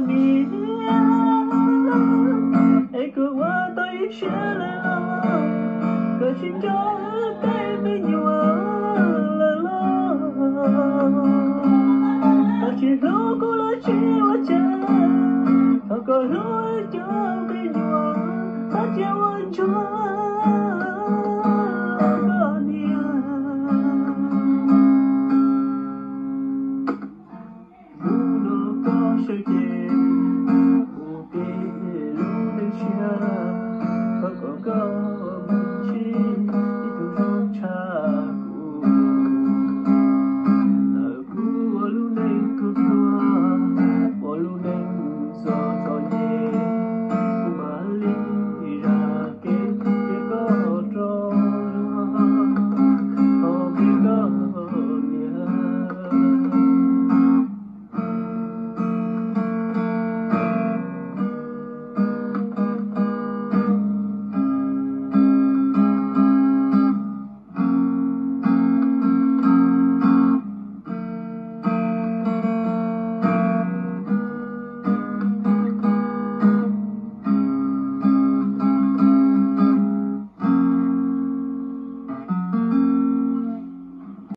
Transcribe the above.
Niam, es koj ua tau ib siab lawm los, koj tsis nco wb tej me nyuam lawm los? Koj tsis hlub kuv los tsis ua cas, thaum koj hlub wb cov me nyuam, txhob cia ua ntsuag koj niam. Hnub no koj sawv cev,